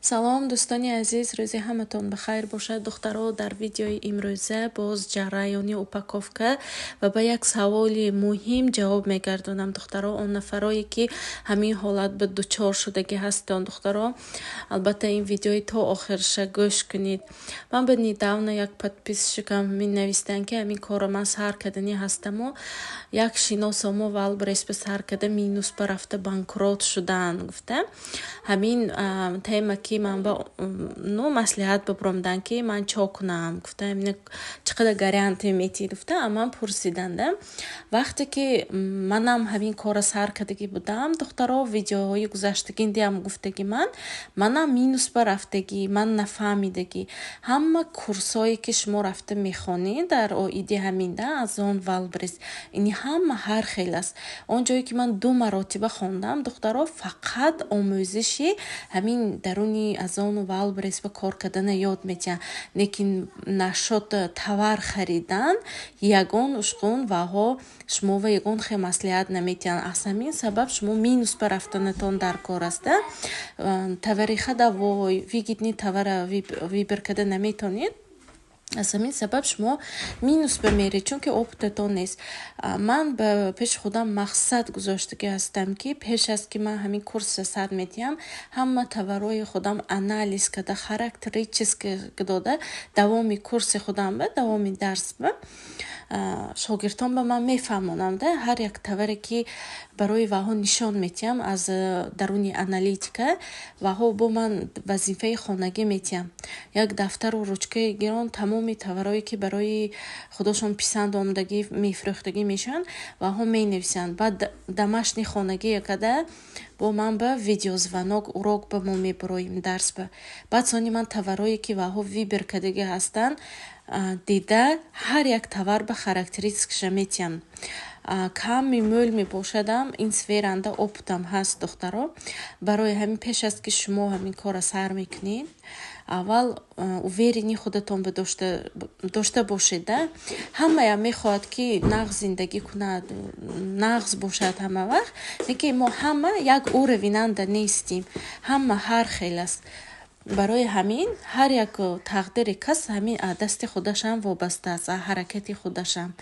Салом, дӯстони азиз, рӯзи ҳаматон ба хайр бошад. Духтаро, дар видеои имрӯза боз ҷараёни упаковка ва ба як саволи муҳим ҷавоб мегардонам. Духтаро, он нафарое, ки ҳамин ҳолат ба дучор шудагӣ ҳастанд, духтаро, албатта, ин видеои то охирша гӯш кунед. Ман ба недавно як подписчикам менавистанд, ки ҳамин корро ман сар карданӣ ҳастаму як шиносомо Вайлдберриз ба сар карда, минус ба рафта, банкрот шуданд, гуфта. Ҳамин тема ки ман ба, ну, маслиҳат бибуромдан, ки ман чо кунам, гуфта, чӣ қадар гарантия метиҳӣ, гуфта, ман пурсиданда. Вақте ки манам ҳамин корро сар кардагӣ будам, духтаро, видеоҳои гузаштагиндиам гуфтагӣ, манам минус ба рафтагӣ, ман нафаҳмидагӣ. Ҳама курсҳое, ки шумо рафта мехонед дар оиди ҳаминда Озон, Вайлдберриз, ини ҳама ҳар хел аст. Он ҷое, ки ман ду маротиба хондам, духтаро, фақат омӯзиши ҳамин даруни Озону Вайлдберриз ба кор кардана ёд метиҳанд, лекин насчёт товар харидан ягон ушқун ваҳо шумо ва ягон хел маслиҳат наметиҳанд. Аз ҳамин сабаб шумо минус ба рафтанатон дар кор аста. Товари ходовой, выгодный товара выбор карда наметонед. Аз ҳамин сабаб шумо минус ба меред, чунки опытатон нест. Ман ба пеши худам мақсад гузоштагӣ ҳастам, ки пеш аз ки ман ҳамин курсро сар медиҳам, ҳама товарҳои худам анализ карда, характеристика дода, давоми курси худам ба давоми дарс ба шогирдон ба ман мефаҳмонам да. Ҳар як товаре, ки барои ваҳо нишон метиҳам аз даруни аналитика, ваҳо бо ман вазифаи хонагӣ метиҳам: як дафтару ручкаи гирон, тамоми товарҳое, ки барои худошон писанд омадагӣ, мефурӯхтагӣ мешаванд, ваҳо менависанд. Баъд домашний хонагӣ карда, бо ман ба видеозвонок урок ба мо мебуроем дарс ба. Баъд сони ман товарҳое, ки ваҳо выбор кардагӣ ҳастанд, дида, ҳар як товар ба характеристикаша метиҳам. Ками мӯл мебошадам, ин сферанда опытам ҳаст, духтаро. Барои ҳамин пеш аст, ки шумо ҳамин корро сар мекунед, аввал уверенный худатон ба дошта бошед да. Ҳамаям мехоҳад, ки нағз зиндагӣ кунад, нағз бошад ҳама вақт, лекин мо ҳама як уровенанда нестим, ҳама ҳар хел аст. Барои ҳамин ҳар як тақдири кас ҳамин аз дасти худашам вобаста аст, аз ҳаракати худашам.